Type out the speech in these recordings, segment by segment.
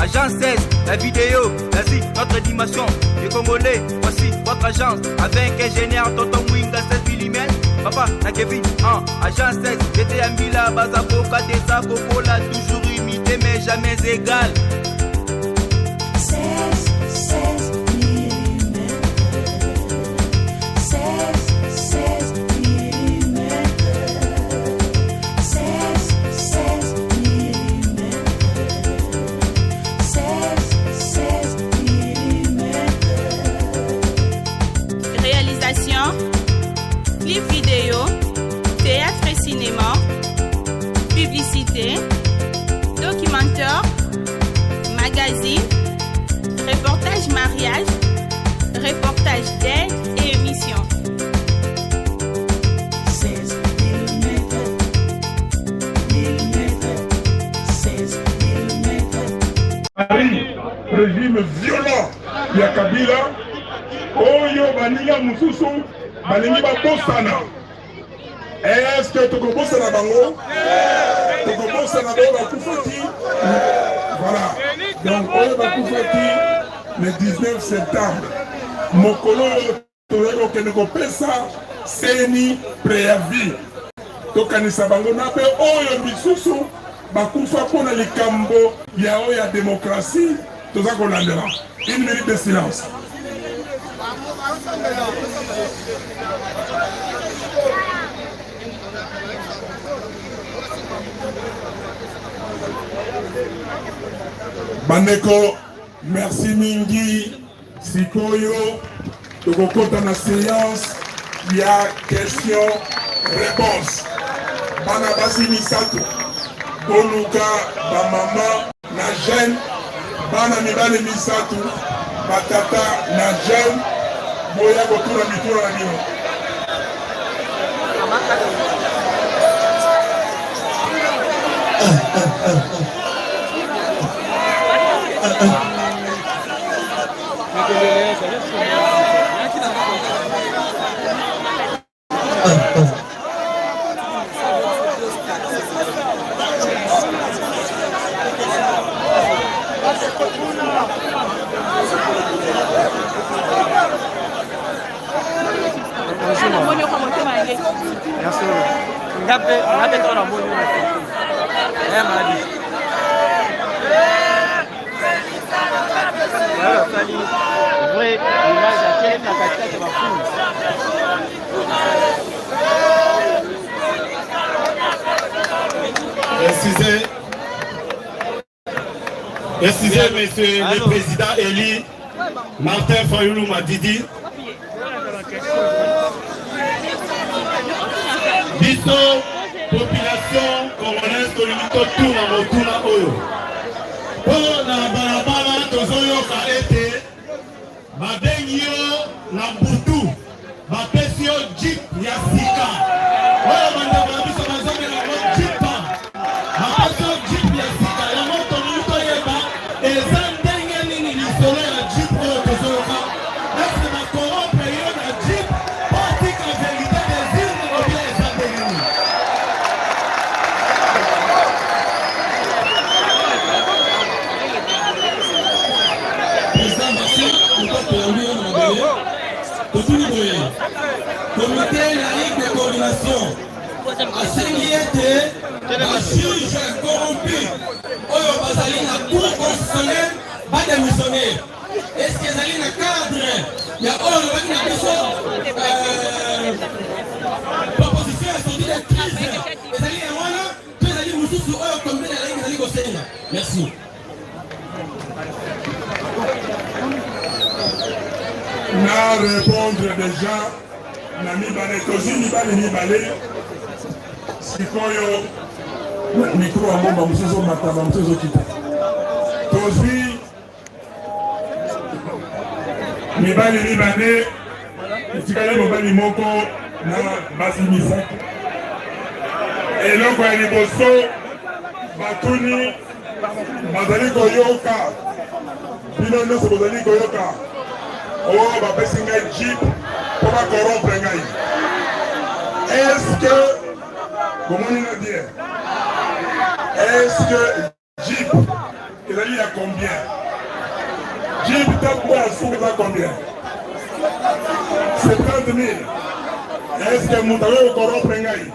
Agence 16, la vidéo, l'Asie, notre dimension. Les Congolais, voici votre agence. Avec ingénieur Tonton Mwinga 16 mm. Papa, na Kevin, 1, agence 16, j'étais à Mila, Bazaboka, Deza, Kokola, toujours imité mais jamais égal. 16, 16 mm. 16, 16 mm. 16, 16 mm. 16, 16 mm. Réalisation, clip vidéo, théâtre et cinéma, publicité, documentaire, magazine, reportage mariage, reportage d'aide et émission. 16 mm. Mm. 16 mm. Paris, régime violent ya Kabila oyo baninga mosusu balingi babosana. Est-ce tokobosana bango? Tokobosana bango bakufaki? Voilà, donc oyo bakufaki le 19 septembre, mokolo oyo tozali kokende kopesa CENI préavis, tokanisa bango na mpe oyo misusu bakufa mpo na likambo ya oyo ya démocratie. Toza kolandela. Une minute de silence. Bandeko, merci mingi. Sikoyo tokokota na séance ya question réponse. Bana basi misato, boluka bamama na jeune, bana mibali misato, batata na jeune, boya kotuna mituna na bino. Excusez, excusez, monsieur le président élu Martin Fayulu Madidi. Biso population congolaise tolingi totuna motuna oyo mpo na balabala tozoyoka ete babengi yo na butu, bapesi yo jeep ya sika oyo bandeko na biso bazobela yango jipa, bapesi yo jeep ya sika yango. Tolingi toyeba eza ndenge nini lisolo ya jeep oyo tozoyoka. Eske bacorrompre yo na jeep mpo atika vérité des urnes ou bien eza ndenge nini? Président, merci. Pourquoi toyambi yo na mabele? Totuni boye: comité laïque de coordination asengi ete bajuge corrompu oyo bazali na cour constitutionnelle badémissionne. Est-ce ezali na cadre ya oyo olobaki na biso, proposition ya sortie de crise ezali ya wana to ezali mosusu oyo comité laïque ezali kosenga? Merci. Na répondre déjà na mibale, tozwi mibale mibale. Sikoyo micro yango, bamosusu ezomata, bamosusu ezokita. Tozwi mibali mibale, etikali mobali moko na basi misato. Eloko ya liboso batuni, bazali koyoka, bino nyonso bozali koyoka, oyo bapesi ngai jeep mpo bacorrompre ngai, est-ce que bomoni na bien? Est-ce que jeep ezali ya combien? Jeep tango ya suka eza combien? 70 000. Est-ce que moto akoki korompre ngai?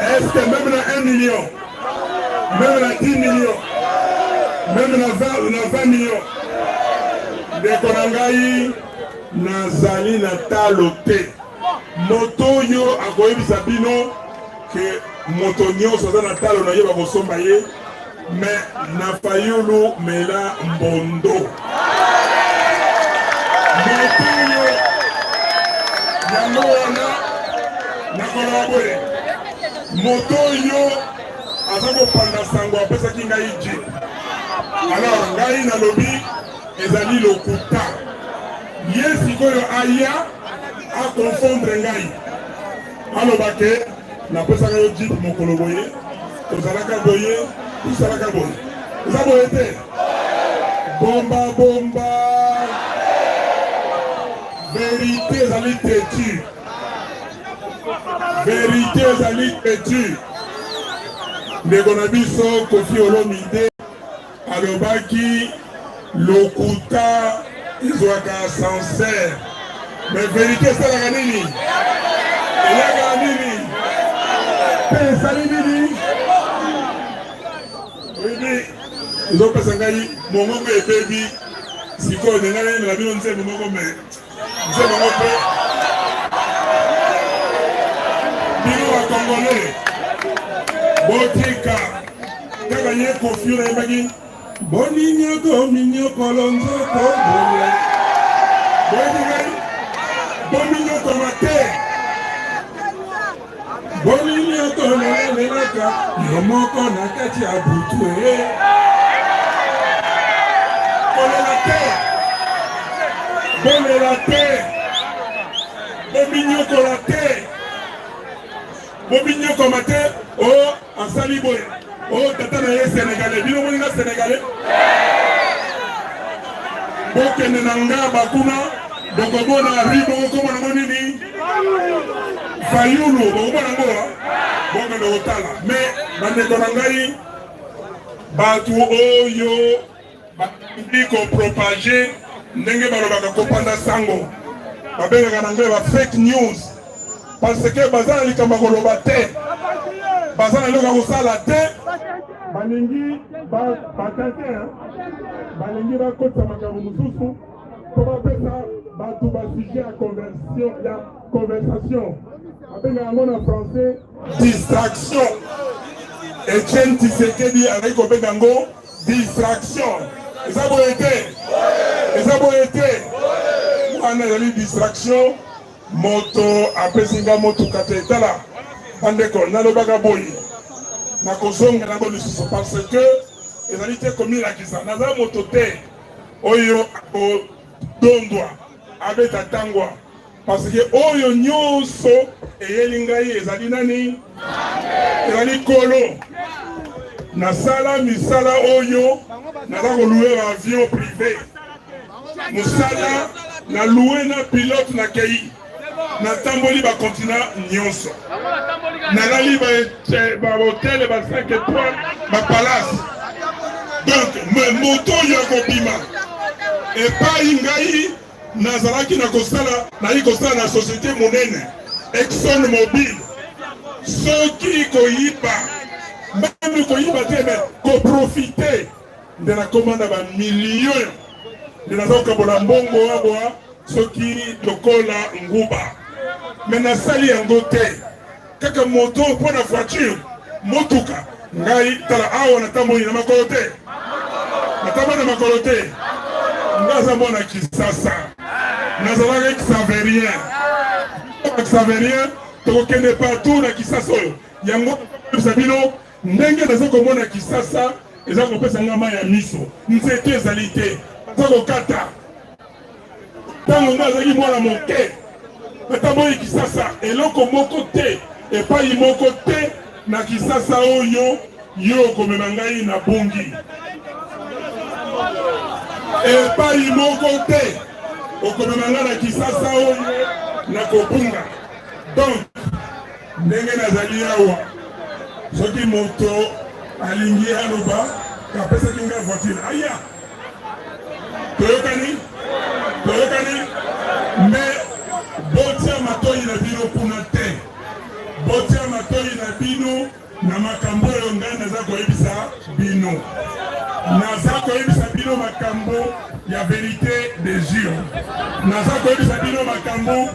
Est-ce que même na 1 million, même na 10 millions, même na 20, na 20 millions, ndeko na ngai nazali na talo te. Moto oyo akoyebisa bino ke moto nyonso aza na talo na ye bakosomba ye, me na Fayulu mela mbondo. Moto oyo yango wana nakoloba boye, moto oyo aza kopanda sango apesaki ngai jeep. Alors ngai nalobi ezali lokuta. Ye sikoyo aya aconfondre ngai, aloba ke napesaka yo jeep mokolo boye, tozalaka boye, tosalaka boye. Eza boye te. Bomba bomba, verite ezali têtu, verite ezali têtu. Ndeko na biso Koffi Olomide alobaki lokuta ezwaka ascenseur, mais verite esalaka nini? Eyaka nini? Mpe esali nini? Oyebi, ezopesa ngai mongongo ebebi sikoyo, ndenge nayembela bino nzembo moko, me nzembo yango mpe bino bakongole botika kaka ye Koffi nayembaki boninyoko minyokolo nzoto boye, boyebi ngai bominyokoma te, boninyoko lelelelaka yo moko na kati ya butu e kolela te, bolela te, bominyokola te, bominyokoma te. O asali boye, o tata na ye sénégalais, bino moninga sénégalais, bokende na ngaba kuna bokomona ri, bokokoma nango nini, Fayulu, bokomona yango, bokende kotala. Me bandeko na ngai, bato oyo balingi kopropage ndenge balobaka kopanda sango, babengaka na anglais ba fake news, parce que baza na likambo ya koloba te, baza na eloko ya kosala te, balingi batate, balingi bakotisa makambo mosusu mpo bapesa bato basujet ya conversion, ya conversation, babengaka yango na français distraction. Etienne Tshisekedi azali kobenga yango distraction. Eza boye te, eza boye te, wana ezali distraction. Moto apesi nga motuka te. Tala bandeko, nalobaka boye, nakozonga nango lisusu parce que ezali te komilakisa. Naza moto te oyo akodondwa abeta tangwa, parce que oyo nyonso eyeli ngai ezali nani? Ezali kolo. Nasala misala oyo, naza koluwe ba avion privé, mosala na loué na pilote, nakei natamboli bakontina nyonso, nalali bahotel ba 5 étoiles, bapalace. Donc moto oyo akobima epai ngai nazalaki na kosala, nayi kosala na société monene Exxon Mobil, soki koyiba, meme koyiba te, me koprofite nde nakoma na bamillion, nde naza kokabola mbongo awa soki lokola nguba. Me nasali yango te kaka moto mpo na voiture, motuka. Ngai tala awa, natamboli na makolo te, natamboli na makolo te. Ngai aza mwana Kisasa, nazalaka xaverien, xaverien, tokokende partout na Kisasa oyo. Yango bisa bino ndenge naza komona Kisasa eza kopesa ngai mai ya miso, nzete ezali te, baza kokata. Ntango ngai azalaki mwana moke, natamboli Kisasa, eloko moko te, epai moko te na Kisasa oyo yo okomema ngai na bungi, epai moko te okomema ngai na Kisasa oyo nakobunga. Donc ndenge nazali awa, soki moto alingi aloba. Apesaki ngai voiture. Aya. Toyokani? Toyokani? Mais botia matoyi na bino kuna te. Botia matoyi na bino na makambo oyo ngai naza koyebisa bino. Naza koyebisa bino makambo ya verite des urnes. Naza koyebisa bino makambo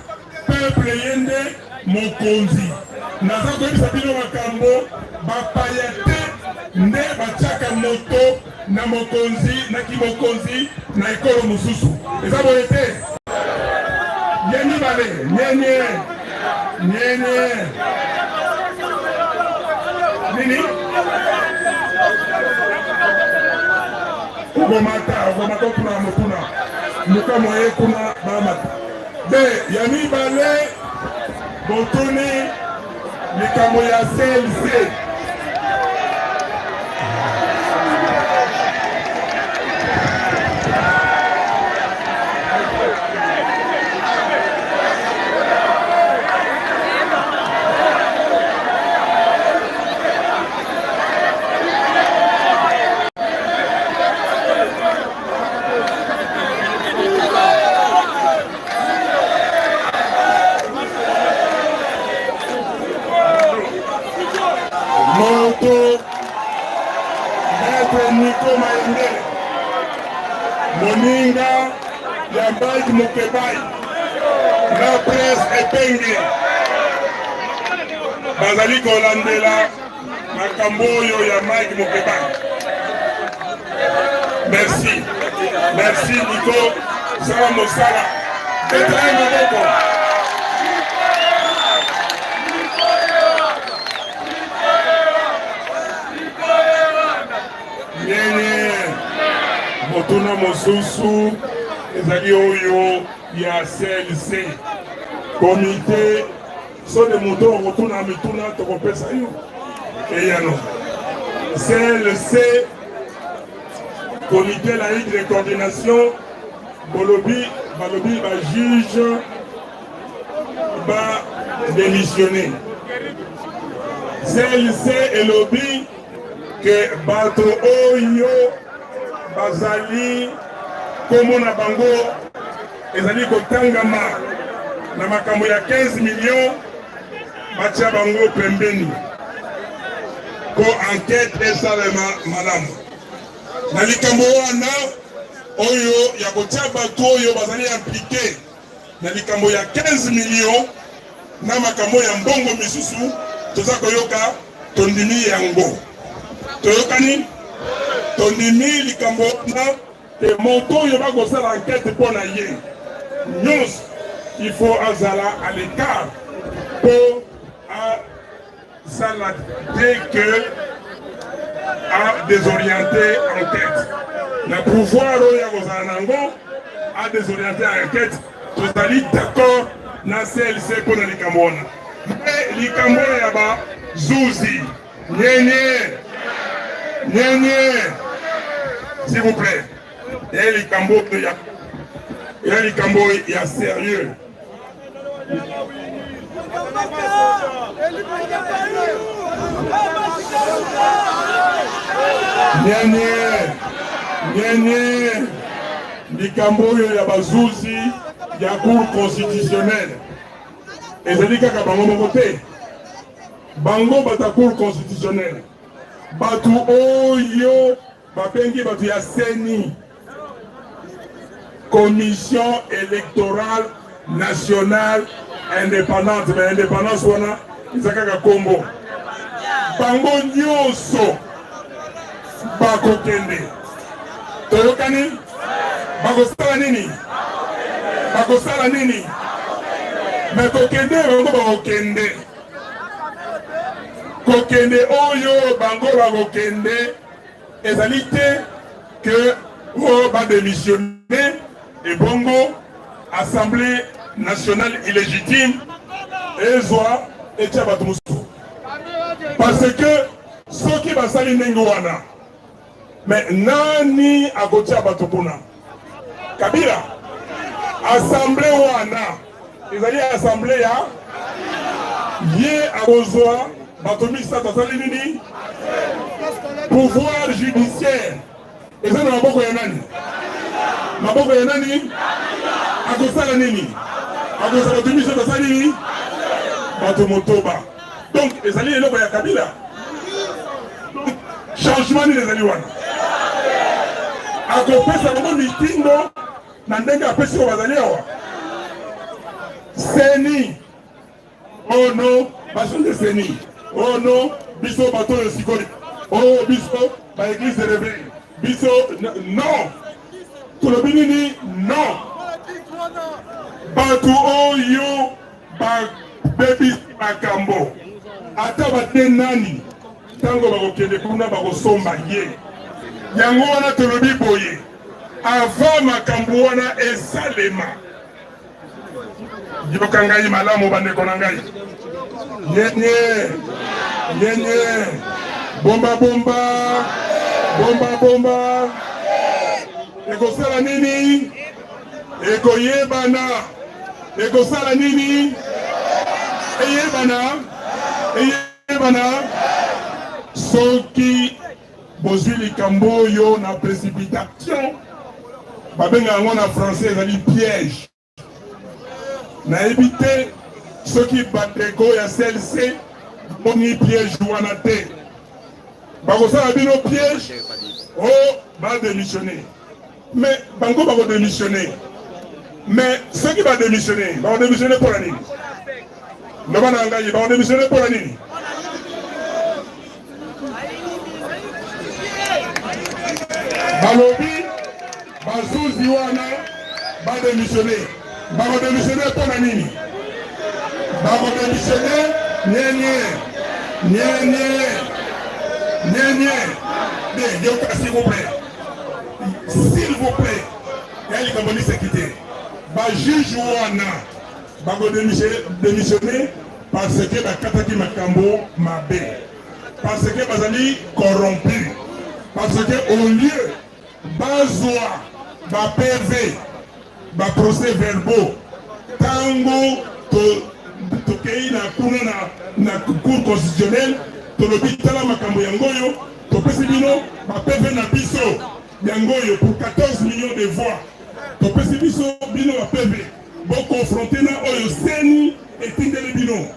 peuple ye nde mokonzi. Naza koyebisa bino makambo bapaya te nde batiaka moto na mokonzi na kimokonzi na ekolo mosusu. Eza boye te? Ye mibale nyenye nyenye nini okomata okomata otuna motuna luka moye kuna bamata be ya mibale botuni likambo ya CLC. Moto Maître Nico Mayengele moninga ya Mike Mukebayi na Prince Epenge bazali kolandela makambo oyo ya Mike Mukebayi. Merci, merci Nico, sala mosala, betela ye maboko. Nyenye, motuna mosusu ezali oyo ya CLC, comité Soki moto okotuna mituna tokopesa yo eyano. CLC, Comité laïque de coordination, bolobi balobi ba juge ba démissionner. CLC elobi ke bato oyo bazali kombo na bango ezali kotangama na makambo ya 15 millions batia bango pembeni mpo enquête esalema malamu na likambo wana oyo ya kotia bato oyo bazali implike na likambo ya 15 millions na makambo ya mbongo misusu toza koyoka tondimi yango toyokani tondimi likambo wana Te moto oyo bakosala enquête mpo na ye nyonso il faut azala à l'écart mpo asala te que a désorienter enquête na pouvoir oyo akozala na yango a désorienter enquête. Tozali d'accord na CLC mpo na likambo wana, mpe likambo oyo ya bazuzi Nyenye nyenye s'il vous plaît ya likambo ya ya likambo ya sérieux. Nyenye nyenye likambo oyo ya bazuzi ya cour constitutionnelle ezali kaka bango moko te. Bango bata cour constitutionnelle, batu oyo babengi batu ya CENI, Commission electorale nationale independante, mais independance wana eza kaka kombo. Bango nyonso bakokende, toyokani? Bakosala nini? Bakosala nini? Mais kokende bango bakokende Kokende oyo bango bakokende ezali te que oyo ba demissionne ebongo assemblée nationale illegitime ezwa etia bato mosusu, parce que soki basali ndenge wana, mais nani akotia bato kuna? Kabila? Assemblée wana ezali assemblée ya ye, akozwa. Bato misato asali nini? Pouvoir judiciaire eza na maboko ya nani? Maboko ya nani? Akosala nini? Akozala bato misato asali nini? Bato motoba. Donc ezali eloko ya Kabila. Changement nini ezali wana? Akopesa bango mitindo na ndenge apesi oyo bazali awa. Seni Oh non, bazonge seni. Oh non, biso bato oyo sikoyo. Oh biso ba église de réveil. Biso non. Tolobi nini? Non. Bato oyo babebisi makambo ata bate nani ntango bakokende kuna bakosomba ye. Yango wana tolobi boye, avant makambo wana esalema Yoka ngai malamu bandeko na ngai. Nyenye nyenye bomba bomba bomba bomba ekosala nini? Ekoyebana. Ekosala nini? Eyebana, eyebana. Soki bozwi likambo oyo na precipitation, babenga yango na français ezali piège. Nayebi te soki bandeko ya CLC bamoni piège wana te. Bakosala bino piège o oh, ba démissionner. Mais bango bako démissionner. Mais soki ba démissionner, bako démissionner mpo na nini? Loba na ngai, bako démissionner mpo na nini? Balobi bazuzi wana ba démissionner. Bako démissionner mpo na nini? Bako démissionner nyenye nyenye nyenye. De yoka s'il vous plaît. S'il vous plaît. Ya likambo liseki te. Ba juge wana bako démissionner parce que bakataki makambo mabe. Parce que bazali corrompu. Parce que au lieu bazwa ba PV ba procès verbaux tango tokei na kuna na, na cour constitutionnelle tolobi tala makambo yango oyo topesi bino ba PV na biso yango oyo pour 14 millions de voix topesi biso bino ba PV boconfronte na oyo seni etindeli bino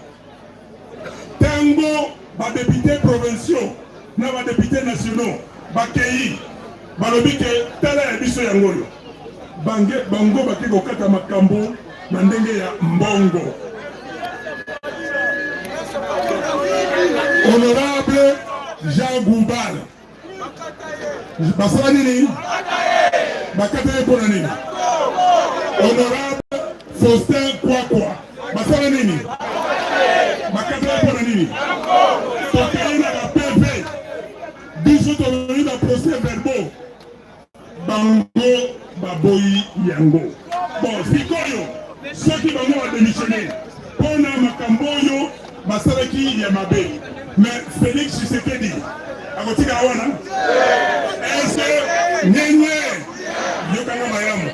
Tango ba deputes provinciaux na ba deputes nationaux bakeyi balobi ke tala ya biso yango oyo, bange bango bake kokata makambo na ndenge ya mbongo. Honorable Jean Goubal basala nini? Bakata ye mpo na nini? Honorable Faustin Kwakwa basala nini? Bakata ye mpo na nini? Tokei na ba PV, biso tolobi ba procès verbaux, bango baboyi yango. Bon, sikoyo soki bango bademissione mpo na makambo oyo basalaki ya mabe, mais Felix Tshisekedi akotikala wana? Est-ce nyenye yokanga malamu,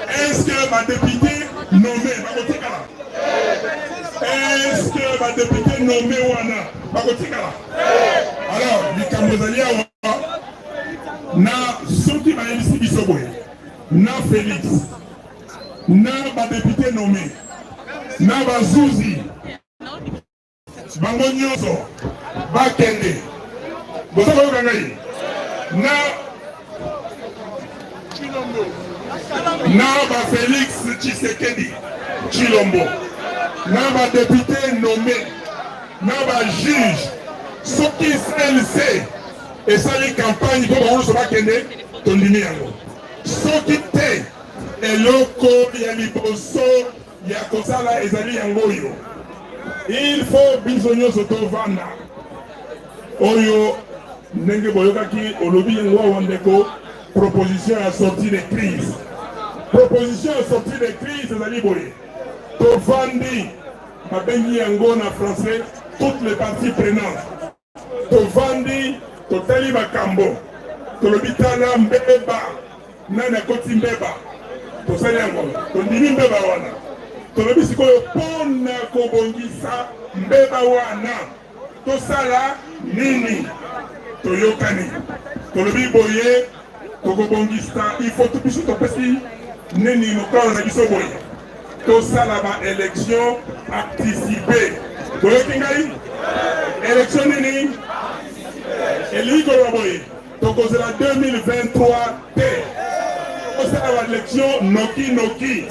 est-ce que badepute nomme bakotikala? Est-ce que badepute nomme wana bakotikala? Alors likambo ezali awa na soki bayebisi biso boye na Felix na badepute nomme na bazuzi bango nyonso bakende, boza koyoka ngai na na ba Felix Tshisekedi Tshilombo na ba depute nomme na ba juge, soki CLC esali campagne mpo bango nyonso bakende, tondimi yango. Soki te, eloko ya liboso ya kosala ezali yango oyo, il faut biso nyonso tovanda oyo ndenge boyokaki olobi yango awa ndeko, proposition ya sortie de crise. Proposition ya sortie de crise ezali boye, tovandi, babengi yango na français toutes les parties prenantes, tovandi totali makambo, tolobi tala mbeba, nani akoti mbeba, tosali yango, tondimi mbeba wana, tolobi sikoyo mpo na kobongisa mbeba wana. Tosala nini? Toyokani, tolobi boye, tokobongisa. Il faut biso topesi nini mokano na biso boye, tosala ba élection anticipée. Boyoki ngai? Élection nini? Elingi koloba boye, tokozela 2023 te, tosala ba élection noki noki,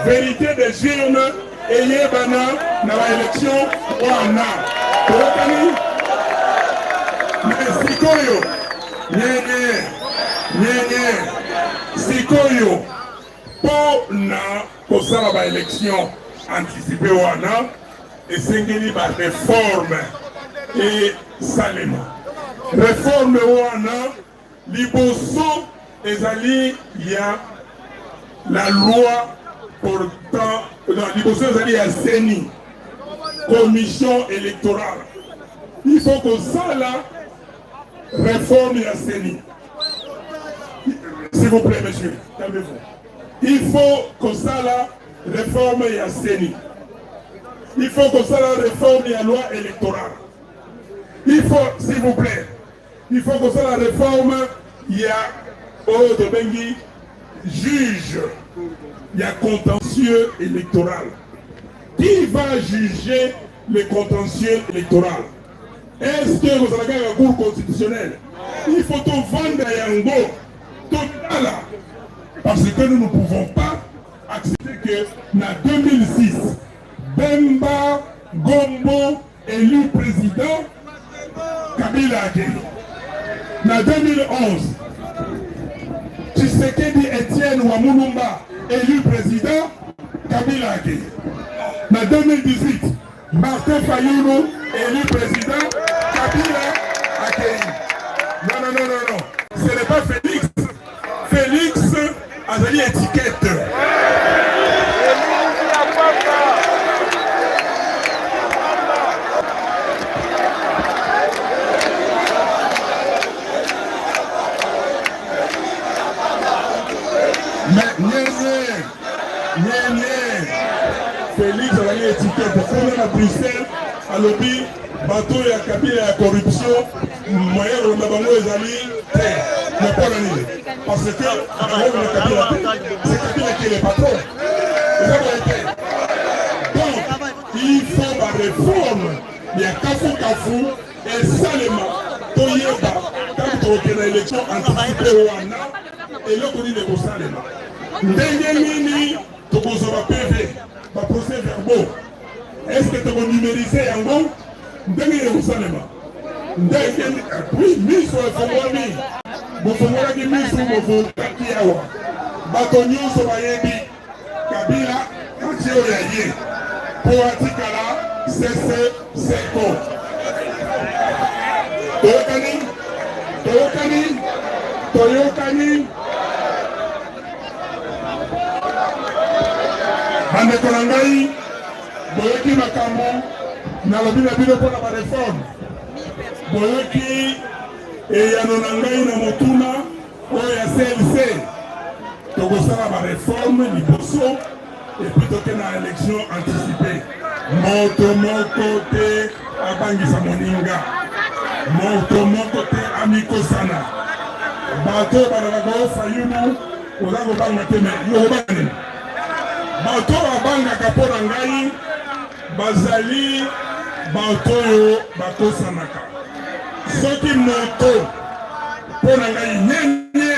vérité des urnes eyebana na ba élection wana. Toyokani? Mais sikoyo nyenye nyenye, sikoyo mpo na kosala ba élection anticipée wana, esengeli ba réforme esalema. Réforme wana, liboso ezali ya la loi portant, non, liboso ezali ya CENI, commission électorale. Il faut kosala réforme ya CENI. S'il vous plaît, monsieur, calmez-vous. Il faut kosala réforme ya CENI, il faut kosala réforme ya loi électorale, il faut, s'il vous plaît, il faut kosala réforme ya oyo tobengi juge ya contentieux électoral. Qui va juger le contentieux électoral? Est-ce que kozala kaka Cour constitutionnelle? Il faut tovanda yango, totala, parce que nous ne pouvons pas accepter que na 2006, Bemba Gombo élu président, Kabila akei. Na 2011, Tshisekedi Etienne Wamulumba élu président, Kabila akei. Na 2018, Martin Fayulu élu président, Kabila akei. Non, non, non, non, non, ce n'est pas Félix. Félix azali étiquette. Mais nyenye nyenye, Félix azali étiquette. Kuna na Bruxelles, alobi bato ya Kabila ya corruption, moyen kolonda bango ezali te. Mais mpo na nini? Parce que akolonda Kabila te, c'est Kabila qui est le patron. Eza boye te? Donc il faut baréforme ya kafukafu esalema, toyeba ntango tokokende na élection anticipée wana, eloko nini ekosalema, ndenge nini tokozwa ba PV, baprocès verbaux, est ce que tokonumériser yango, ndenge ekosalema, ndenge. Puis miso efongwami, bofongolaki miso, bovotaki awa. Bato nyonso bayebi Kabila atie oyo ya ye mpo atikala sese seko. Toyokani, toyokani, toyokani. Bandeko na ngai, boyoki makambo nalobi na bino mpona baréforme, boyoki eyano na ngai na motuna oyo ya CLC. Tokosala baréforme liboso et puis toke na élection anticipée. Moto moko te abangisa moninga, moto moko te amikosana. Bato oyo balobaka o Fayulu oza kobanga te, mais yo obanga nini? Bato oyo babangaka, mpo na ngai, bazali bato oyo bakosanaka. Soki moto, mpo na ngai, nyenye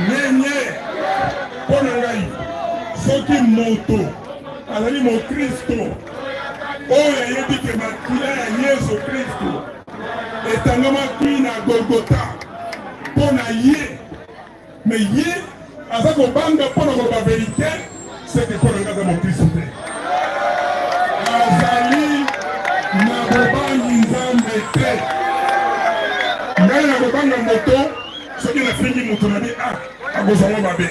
nyenye, mpo na ngai, soki moto azali mokristo oyo ayebi ke makila ya Yesu Kristo etangamaki na Golgota mpo na ye, mais ye aza kobanga mpo na koloba vérité, c'est que mpo na ngai aza mokristo te, azali na bobangi Nzambe te. Ngai na kobanga moto, soki nafingi moto na bi, ah, akozwa ngo mabe.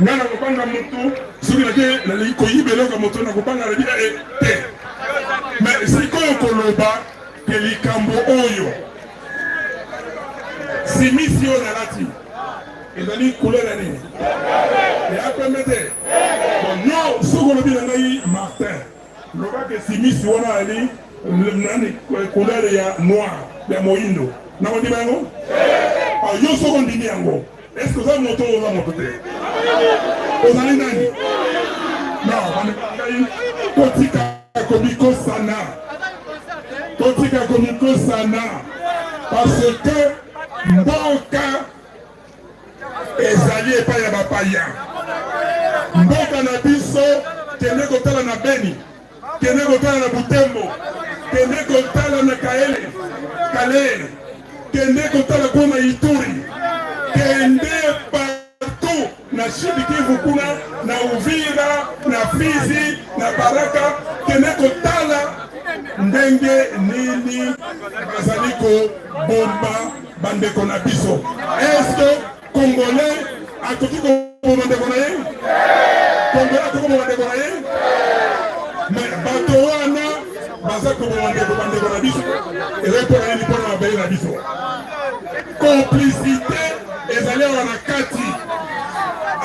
Ngai na kobanga moto, soki nake nalingi koyiba eloko ya moto, na kobanga na bi e te. Mais sikoyo koloba ke likambo oyo, simisi oyo nalati ezali couleur ya nini? Eya pembe te? Bon, yo soki olobi na ngai, Martin, lobaka simisi wana ali. nani couleur ya noir ya moyindo nakondima yango? Ah, yo soki ondimi yango est ce que oza moto oza moto te? Ozali nani? Non, bandeko na ngai, totika komikosana, totika komikosana parce que mboka ezali epai ya bapaya. Mboka na biso, kende kotala na Beni, kende kotala na Butembo, kende kotala na Kaele, Kalehe, kende kotala kuna na Ituri, kende partout na Sud Kivu kuna na Uvira, na Fizi, na Baraka, kende kotala ndenge nini bazali kobomba bandeko na biso. Est-ce que Congolais akoki koboma ndeko na ye? Congolais akoki koboma ndeko na ye? Mais bato wana baza koboma ndeko bandeko na biso, ezali mpo na nini? Mpo na mabele na biso. Complicité ezali awa na kati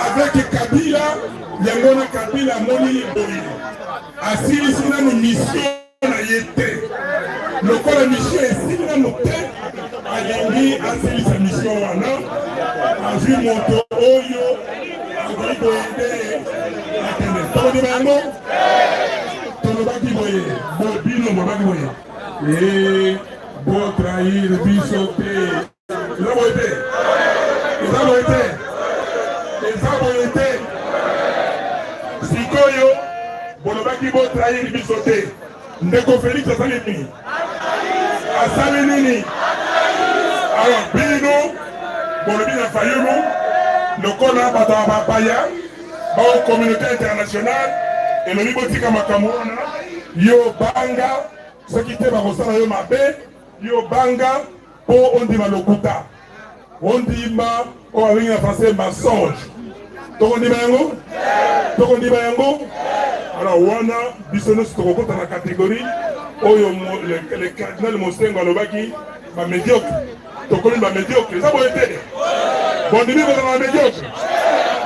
avec Kabila. Yango na Kabila amoni boye, asilisi nanu mission na ye te. Lokola mission esili nanu te, alingi asilisa mission wana, azwi moto oyo akoki koyede akende. Tokondima yango? Tolobaki boye, bino bolobaki boye, ee botrahir biso te. Eza boye te, eza boye te, eza boye te. Sikoyo bolobaki botrahir biso te. Ndeko Felix asali nini? Asali nini? Alors bino bolobi na Fayulu lokola bato ya bapaya bao communauté internationale elobi botika makambo wana, yo banga soki te bakosala yo mabe, yo banga mpo ondima lokuta, ondima oyo babengi na français mensonge. Tokondima yango? Tokondima yango? Alors wana biso nyonso tokokota na catégorie oyo le cardinal Mosengo alobaki, ba médiocre. Tokomi ba médiocre, eza boye te? Bondimi kozala ba médiocre?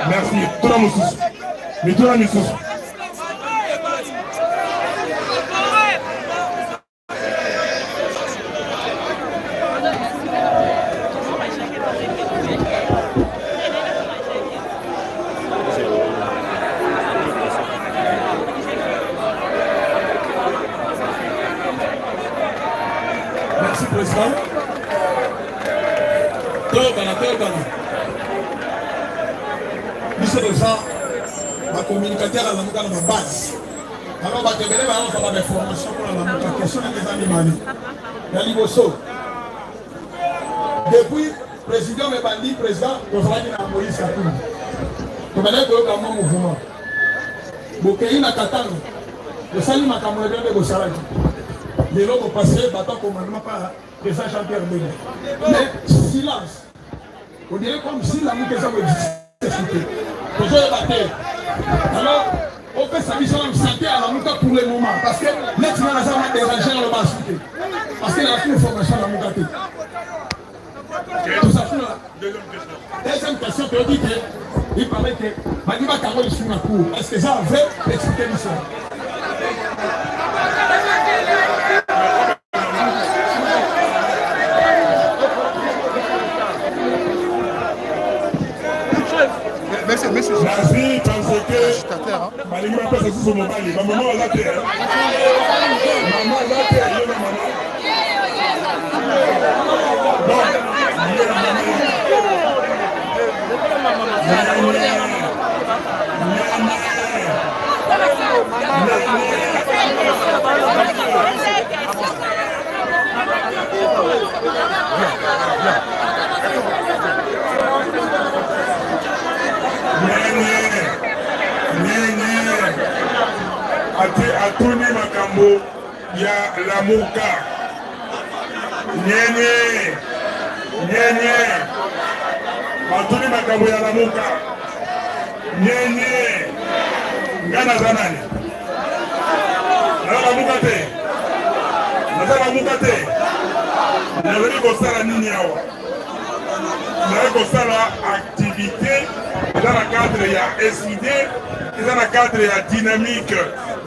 Merci. Tuna mosusu, mituna misusu. Merci président. Toyokana, toyokana. Biso toza bacommunicateur ya Lamuka na babase. Alors bato ebele bayozwa ba information mpona Lamuka. Question nanga eza mibale. Ya liboso, depuis président mebandi président tozalaki na Moïse Katumbi, tobandaki koyoka mwa mouvement, bokei na Katanga, bosali makambo na bino nde bosalaki, lelo bopase bato ya commandement pa président Jean-Pierre Bemba, mais silence, on dirait comme si Lamuka eza koexiste te, tozoyeba te. Alors opesa biso na santé ya Lamuka pour le moment, parce que neti nga naza na déranger na loba asu te, parce que nazwi information ya Lamuka te. Tosafuna deuxième question, toyoki te il paraît que bandi bakango lisusu na cour, est ce que eza vrai? Explique biso. Nazwi parce que balingi bapesa susu mobali, bamama baza te, mama aza te, yo na mama. Bon, yo na mama. Nene, nene, ate atuni makambo ya Lamuka. Nene, nene, batuni makambo ya Lamuka. Nene, nga naza nani? Naza Lamuka te, naza Lamuka te. Nazali kosala nini awa? Nazali kosala activité eza na cadre ya SID, eza na cadre ya dynamique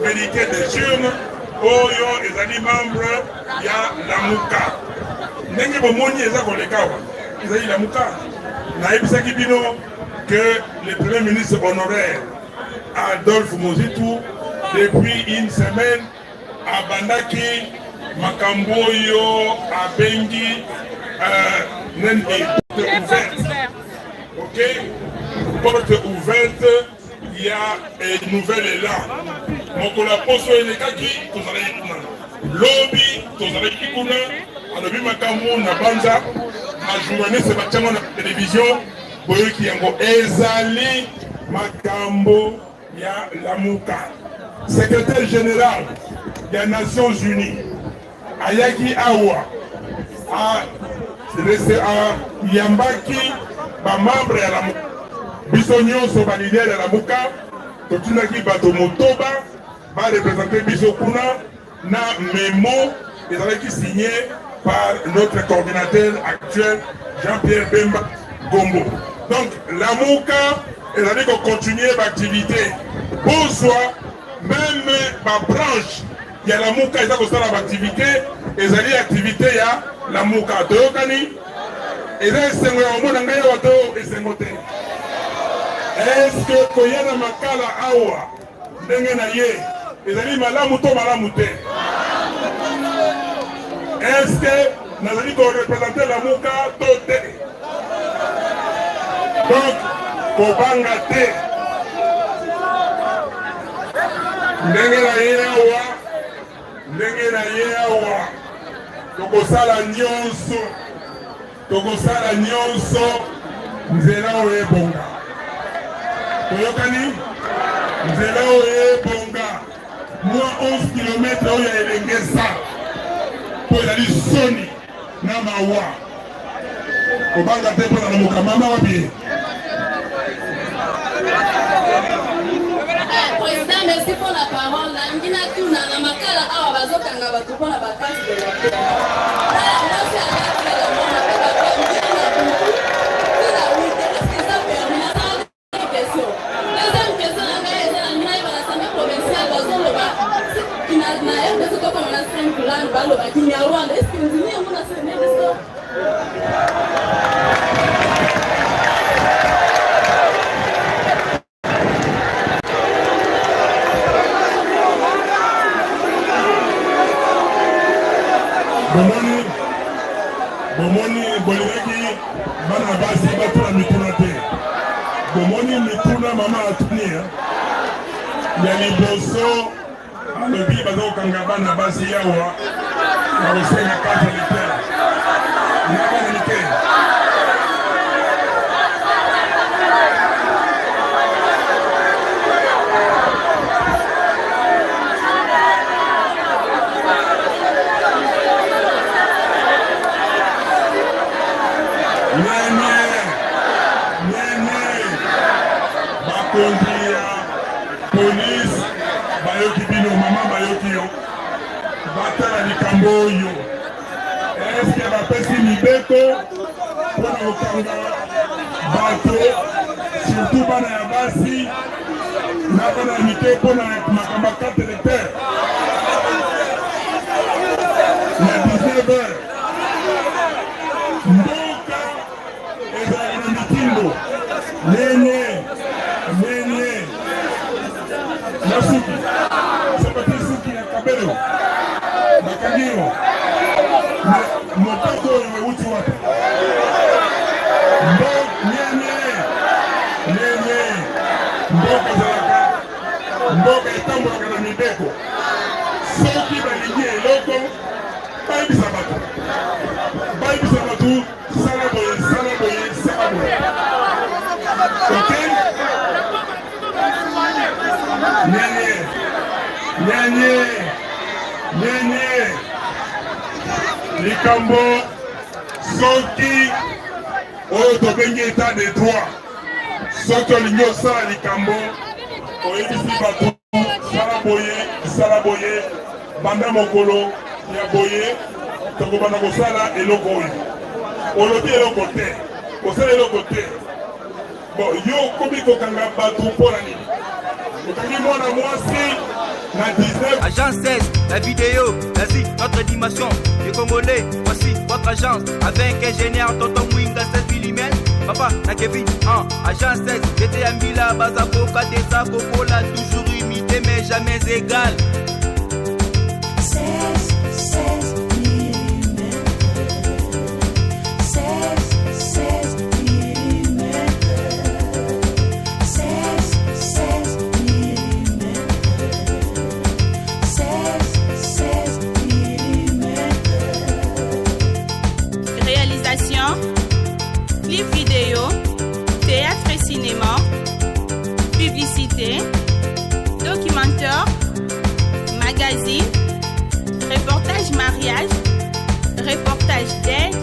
vérité des jeunes. oyo ezali membre ya Lamuka. Ndenge bomoni eza koleka awa ezali Lamuka. Nayebisaki bino que le premier ministre honoraire Adolphe Muzito depuis une semaine abandaki makambo oyo abengi euh, nani porte ouverte ok porte ouverte ya eh, nouvel élan mokolo ya poso elekaki tozalaki kuna lobi tozalaki kuna alobi makambo na banza bajournaliste batiango na televizio boyoki yango ezali makambo ya Lamuka. Secrétaire général ya Nations Unies ayaki awa ayambaki bamembre ya Lamuka. Biso nyonso ba leader ya Lamuka totindaki bato motoba ba représenter biso kuna na memo ezalaki signé par notre coordinateur actuel Jean-Pierre Bemba Gombo. Donc Lamuka ezali ko continuer ba activité bozwa meme ba branche ya Lamuka eza kosala ba activité ezali activité ya Lamuka. Toyokani? Eza esengo ya komona ngai awa to esengo te? Est-ce que koya na Makala awa ndenge na ye ezali malamu to malamu te? Est-ce nazali korepresente Lamuka to te? Donc kobanga te, ndenge na ye awa, ndenge na ye awa, tokosala nyonso Tokosala nyonso nzela oyo ebonga. Toyokani? Nzela oyo ebonga mwa 11 km oyo ya Elengesa mpo ezali soni na mawa. Kobanga te mpo na Lamuka. Mama wapi ye? Président, merci pour la parole. Nalingi natuna na Makala awa bazokanga bato mpo na bakarte de la paix. Tala mwasi alati elamba na mpe bakangi ye na butu ti na 8 heures. Est-ce que eza permis? Nasala question. Deuxième question na ngai eza nalingi nayeba na assemblée provinciale bazoloba na RDC tokoma na 5 langues baloba Kinyarwanda. Est-ce que ndimi yango na RDC? Bomoni, bomoni, bolingaki bana basi batuna mituna te. Bomoni mituna mama atuni ya liboso alobi baza kokanga bana basi awa na kosenga carte électeur na bana mike. Nene, nene, bakonzi ya Police bayoki bino, mama bayoki yo, batala likambo oyo. Eske bapesi mibeko mpo na kokanga bato surtout bana ya basi na bana ya mike mpo na makambo ya carte électeur na 19 heures? Mboka ezalaka na mitindo nene nene na suki sapate suki ya kabelo bakangi yo motako oyo euti wapi? Mbo nene nene, mboka ezalaka mboka etambolaka na mibeko. Soki balingi eloko bayebisa bato, bayebisa bato sala boye, sala boye, sala boye. Ok, nene nene nene, likambo soki oyo tobengi etat de droit, soki olingi osala likambo oyebisi bato sala boye, sala boye, banda mokolo ya boye tokobanda kosala eloko oyo. Olobi eloko te, osala eloko te. Bon, yo okomi kokanga bato mpo na nini? Okangi mwana mwasi. Na 19. Agence 16, la vidéo, l'Asie, notre dimension. Les Congolais, voici votre agence. Avec ingénieur Tonton Mwinga 16 mm. Papa, na Kevin, en agence 16, j'étais à Mila, Bazaboka, Desa, Coca-Cola, toujours imité mais jamais égal. 16, 16 mm. 16, 16 mm. 16, 16 mm. 16, 16 mm. Réalisation, clip vidéo, théâtre et cinéma, publicité, documentaire, magazine, reportage mariage, reportage d'aide.